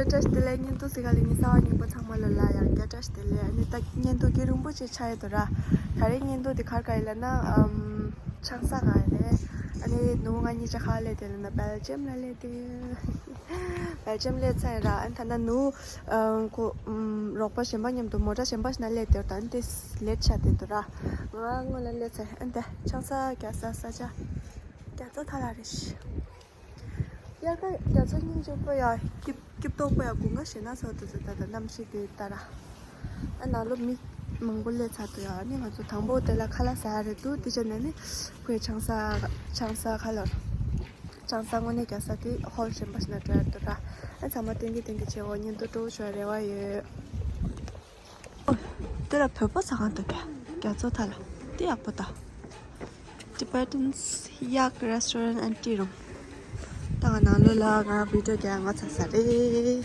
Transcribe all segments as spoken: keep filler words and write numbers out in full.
བཀྲ་ཤིས་བདེ་ལེགས། བརྙན་ཐུང་གཟིགས་ག་ལ་ཉི་ཚེ་བ་སྙིང་པོ་ཚང་མ་ལ་ལ་ཡང་བཀྲ་ཤིས་བདེ་ལེགས། ཨ་ནི་ད་བརྙན་ཐུང་གི་རིང་པོ་ཅིག་ཆགས་ཡོད་དོ་ར། ད་རེས་བརྙན་ཐུང་དེ་ག་རེ་ག་རེ་ལབ་ན་ཨམ། ཆང་ས་ག་རེ་རེད། ཨ་ནི་ནུ་ང་གཉིས་ཆ་ག་ལ་སླེབས་དེ་ལབ་ན་སྦེལ་ཇམ་ལ་སླེབས་དེ། སྦེལ་ཇམ་སླེབས་ཚར་ར། ཨ་ནི་ད་ན་ནུ་ཨམ། ཁོ་ཨམ། རོགས་པ་གཞན་པ་མཉམ་དུ་མོ་ཊ་གཞན་པ་ཞིག་ན་སླེབས་དེ་ད་ཨ་ནི་དེ་ལེཊ་ཆགས་དེ་དོ་ར། ང་སྔོན་ལ་སླེབས་ཚར། ཨ་ནི་ད་ཆང་ས་རྒྱག་ས་ས་ཆ་རྒྱ་མཚོ་ཐ་ལ་རེད་ཤི། དབྱར་ཁ་རྒྱ་མཚོ་སྙིང་རྗེ་པོ་ཡ། སྐྱིད་སྐྱིད་ཏོག་པོ་ཡ། དགུན་ཁ་ཞེད་སྣང་ཚ་བོ་དེ་ཚོ་ད་ལྟ་གནམ་གཤིས་དེ་ལྟར་ར། ཨ་ནང་ལོ་མི་མང་པོ་སླེབས་ཚར་འདུག་ཡ། ཨ་ནི་ང་ཚོ་དང་པོ་དེ་ལ་ཁ་ལག་ཟ་ཡ་རེད་འདུག་དེ་བྱས་ནས་ནི་ཁོའི་ཆང་ས་ཆང་ས་ཁ་ལག་ཆང་ས་དངོས་གནས་རྒྱག་ས་དེ་ཧོལ་གཞན་པ་ཞིག་ན་འགྲོ་ཡ་འདུག་ར། ཨ་ཚང་མ་ཏན་གི་ཏན་གི་བྱེད་འོ། བརྙན་ཐུང་སྤྲོ་བོ་བྱུང་བའི་རེ་བ་ཡོད། ཨོ། དེ་ལ་བོད་པ་ཟ་ཁང་འདུག་ག་རྒྱ་མཚོ་མཐའ་ལ། དེ་ཡག་པོ་ད། Tibetan Yak Restaurant and Tea Room། ད་ང་ནང་ལོགས་ལ་ང་བི་ཌིའོ་རྒྱག་ང་ཚར་ས་རེད།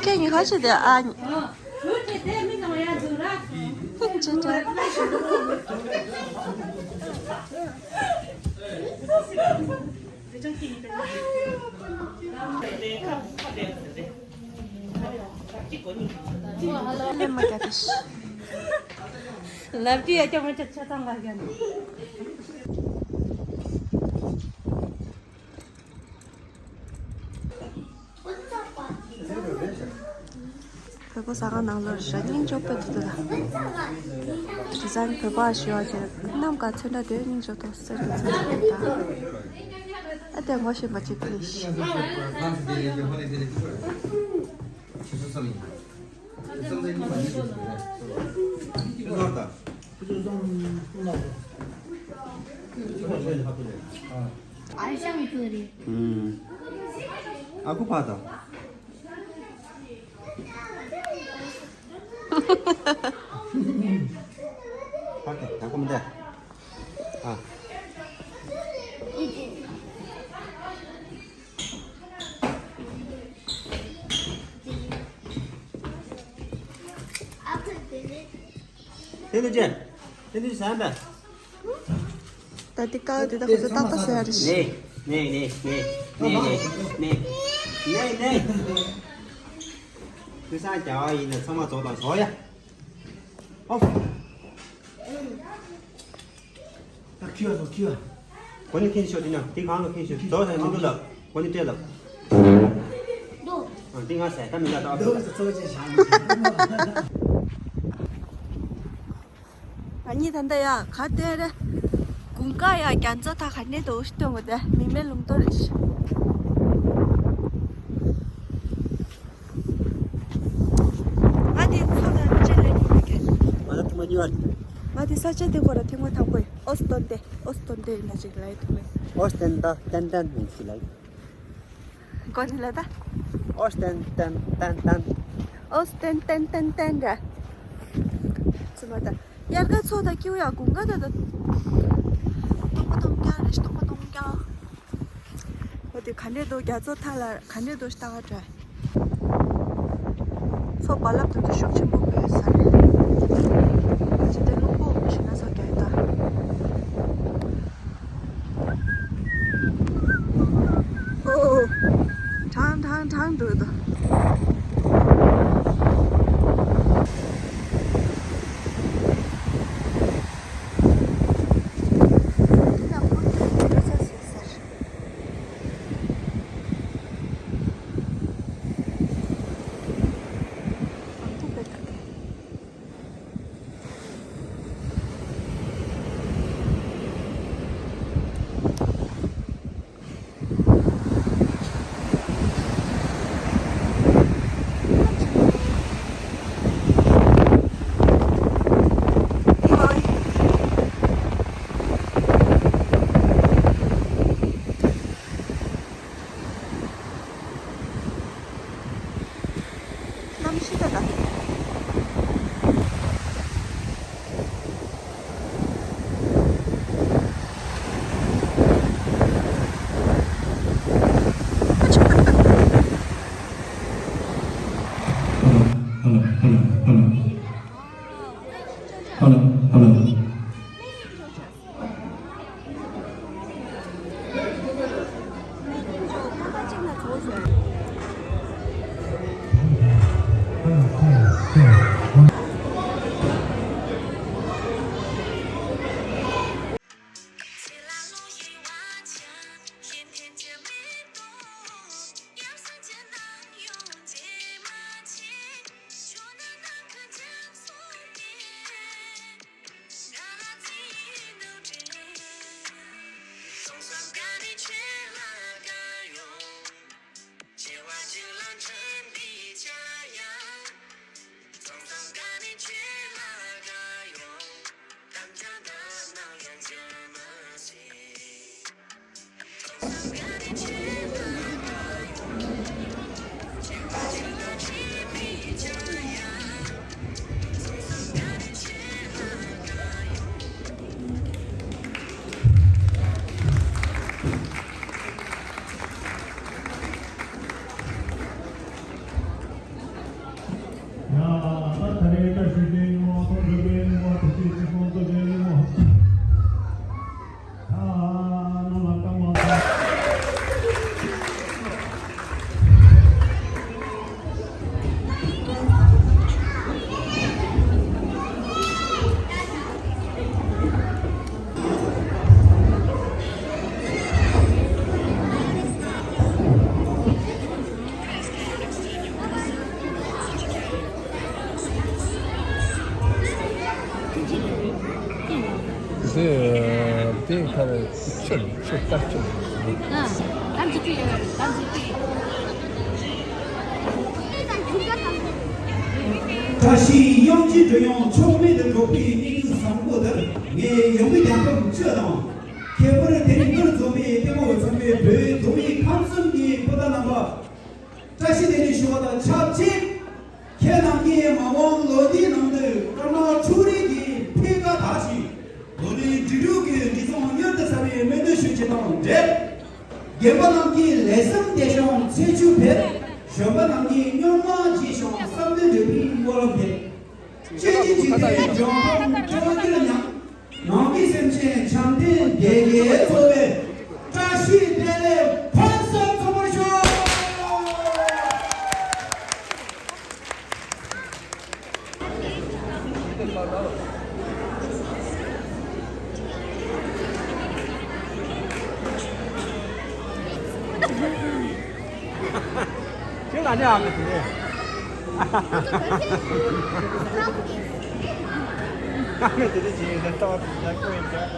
ཁྱེད་གཉིས་ཁ་ཆེ་དེ་ཨ། ཅི་ཅི། ལེན་མ་རྒྱག་དེ་ཤི། ལབ་ཀྱི་ཡ་ཀྱང་མ་ཆ་ཆ་ཚང་ག་རྒྱ་ནི། བོད་པ་ཟ་ཁང་ནང་ལོགས་ར་སྙིང་རྗེ་པོ་འདུག་ད། དེང་སང་བོད་པ་ཞུ་བ་བྱས་ནམ་མཁའ་ཚོན་ཁྲ་དེ་སྙིང་རྗེ་ཏོག་སེ་རེད་ཚོད་རེད་ད། ཨ་དེ་ངོ་ཤེས་པ་ཅིག་ཕུལ་ཤི། ཨ་ཁུ་ཕ་དང་། ཕ་དང་ད་ཁོ་མི་འདྲ། ཨ། དེ་ནི་ཅི། དེ་ནི་ཟ་འདྲ། ད་དེ་ཀ་དེ་ད་ཁོ་ཚོ་ཏག་ཏག་ཟ་ཡ་རེད་ཤི། ནེ་ནེ་ནེ། ཁུ་སང་རྒྱ་བ་ཡིན་ན་ཚང་མ་ཚོགས་དང་ཟོ་ཡ། ཨོ། ད་ཁྱི་བ་ཚོ་ཁྱི་བ། གོ་ནི་ཁེན་ཤོ་དེ་ན་དེ་གང་ལ་ཁེན་ཤོ་ཟོ་ཡ་མི་འདུག་ལབ། གོ་ནི་སྤྲད་ལབ། ཨ་འདི་ང་ཟ་ད་མི་ལ་ད། འདུག་ཚོ་ཚོ་ཅེ་ཞང་། ང་གཉིས་ད་ལྟ་ཡ་ག་དེ་རེད། དགུན་ཁ་ཡ་རྒྱ་མཚོ་ཐག་ག་ནས་དོ་ཤི་སྟོན་གོ་དེ་མི་མེད་ལུང་སྟོན་རེད་ཤི། ང་དེ་ཚོ་ལ་ཅེ་ལེ་ཐུག་གི། ང་ལ་ཐུག་མ་ཉུ་བར། ང་དེ་ས་ཆ་དེ་ཁོ་ར་ཐེངས་མ་དང་པོ་ཡིན། ཨོ་སྟོན་ཏེ་ཨོ་སྟོན་ཏེ་ཡིན་ན་ཅིག་ལ་ཡི་ཐུག་མེད། ཨོ་སྟན་ད་ཏན་ཏན་ཡིན་སི་ལ་ཡི། གོ་ནི་ལ་ད། ཨོ་སྟན་ཏན་ཏན་ཏན། ཨོ་སྟན་ཏན་ཏན་ཏན་ར། ཚུ་མ་ད། དབྱར་ཁ་ཚོ་ད་ཀྱུ་ཡ་དགུན་ཁ་ད་ད། སྟོང་པ་སྟོང་རྐྱང་རེད་སྟོང་པ་སྟོང་རྐྱང་། འོ་དེ་ག་འདྲས་འདུག་རྒྱ་མཚོ་མཐའ་ལ་ག་འདྲས་འདུག་ལྟ་ག་དྲན། མཚོ་རྦ་རླབས་དེ་ཚོ་ཤུགས་ཆེན་པོ་འཕེལ་ས་རེད། ད་ཅི་དེ་རླུང་པོ་ཞིག་ན་ཚོ་རྒྱག་ཡོད་ད། ཨོ། གྲང་གྲང་གྲང་འདུག་ད། Hello, hello. དེ་དེ་ཁ་ཆུ་ཆུ་ལྟར་ཆུ། ཨ། ད་འཛུགས་ཀྱི་ཡོད། ད་འཛུགས་ཀྱི་ཡོད། བཀྲ་ཤིས་གཡང་སྐྱིད་འགྲོ་ཡང་ཕྱོགས་མེད་དུ་འགྲོ་བའི་སྙིང་བཟང་པོ་དེར་ངས་ཡོང་གི་རྒྱལ་ཁམས་སྤྱི་དང་། ཁྱད་པར་དེ་རིང་འདིར་འཛོམས་པའི་ལྟད་མོ་འཚོ་བའི་བོད་མདོ་དབུས་ཁམས་གསུམ་གྱི་བུ་དང་རྣམ་པ། བཀྲ་ཤིས་བདེ་ལེགས་ཞུ་བ་དང་ཆབས་ཅིག་ཁྱེད་རྣམས་ཀྱིས་མ་འོངས་ལོ་འདིའི་ནང་དུ་དཀར་ནག་འཕྲུལ་རིག་གི་འཕེལ་ཁ་དར་ཞིང་། ལོ་ལོན་འབྲུ་རིགས་ཀྱི་རིགས་ཚང་མྱུར་དུ་འཚར་བའི་སྨོན་འདུན་ཞུ་རྒྱུ་དང་འབྲེལ། རྒན་པ་རྣམས་ཀྱིས་ལེགས་སེམས་བསྟེན་ཤིང་ཚེ་མཇུག་ཕེབས། གཞོན་པ་རྣམས་ཀྱིས་སྨྱོན་མ་བྱས་ཤིང་བསམ་དོན་འགྲུབ་པའི་སྨོན་ལམ་འདེབས། སྤྱོད་ཀྱི་འཇིག་རྟེན་འབྱུང་ཁམས་བྲལ་བ་འདིར་མཉམ། ནང་པའི་སེམས་ཅན་བྱམས་ལྡན་སྡེ་དགེ་ཚོགས་པའི་བཀྲ་ཤིས་བདེ་ལེགས་ཕུན་སུམ་ཚོགས་པར་ཤོག། ཁྱེད་ལ་ནི་ཨ་མི་དེ། ཨ་མི་དེ་དེ་ཇི་ཡིན་ཟེར་ཏོག་ལ་ཀུ་ཡིན་ཟེར།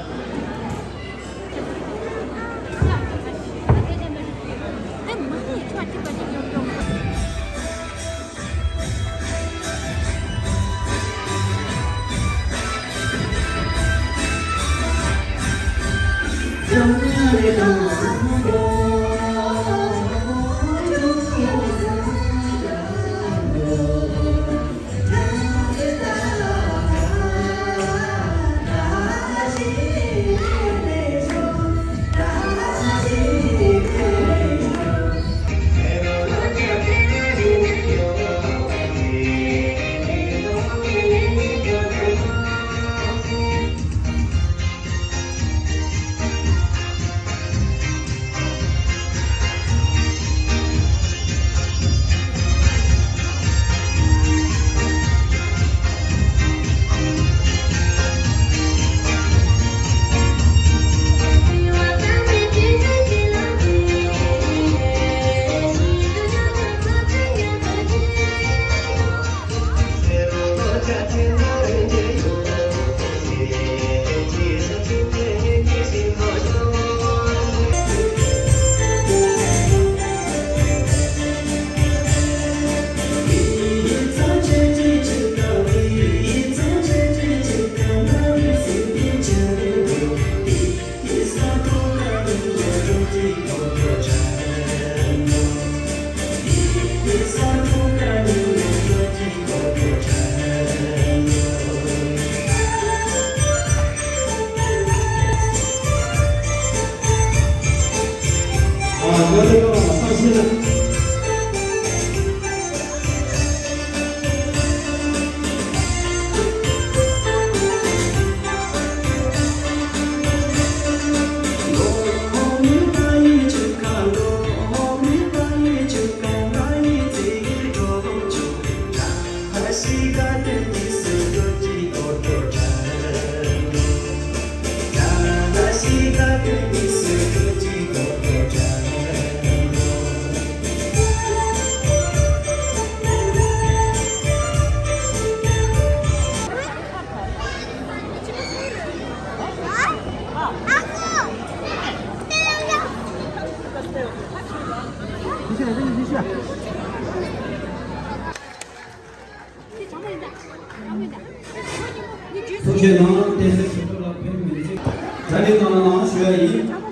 ཐུགས་རྗེ་གནང་། བསྟན་འཛིན་ཞུ་གཏུག་ལ་ཕེབས་མི་ཚེ་གྲ་སྒྲིག་གནང་གནང་ཞུ་ཡ་ཡིན།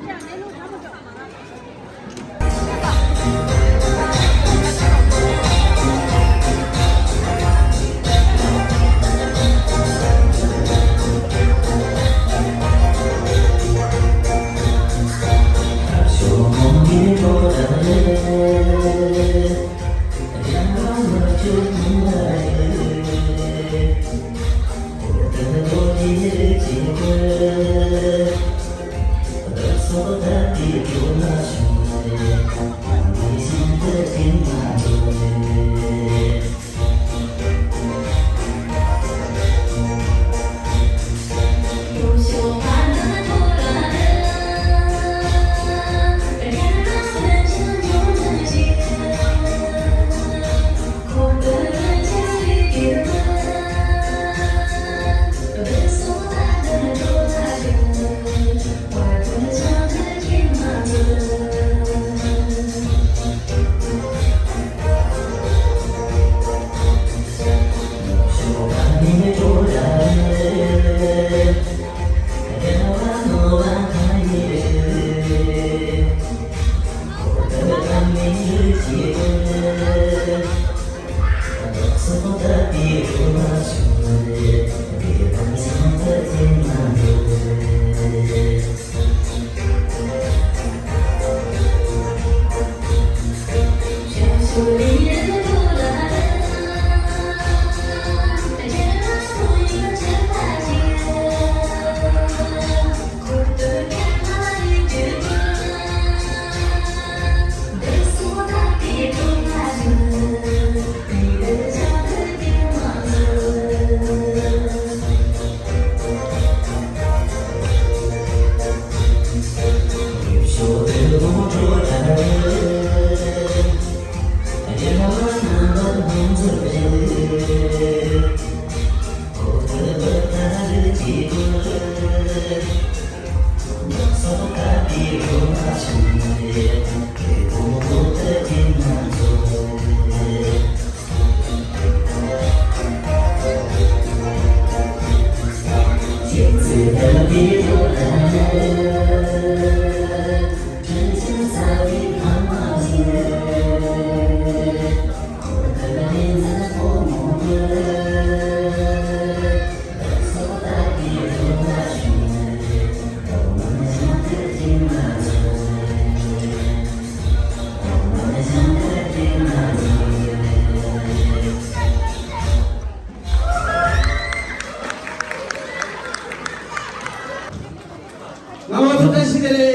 རྣམ་པ་ཚོ་བཀྲ་ཤིས་བདེ་ལེགས།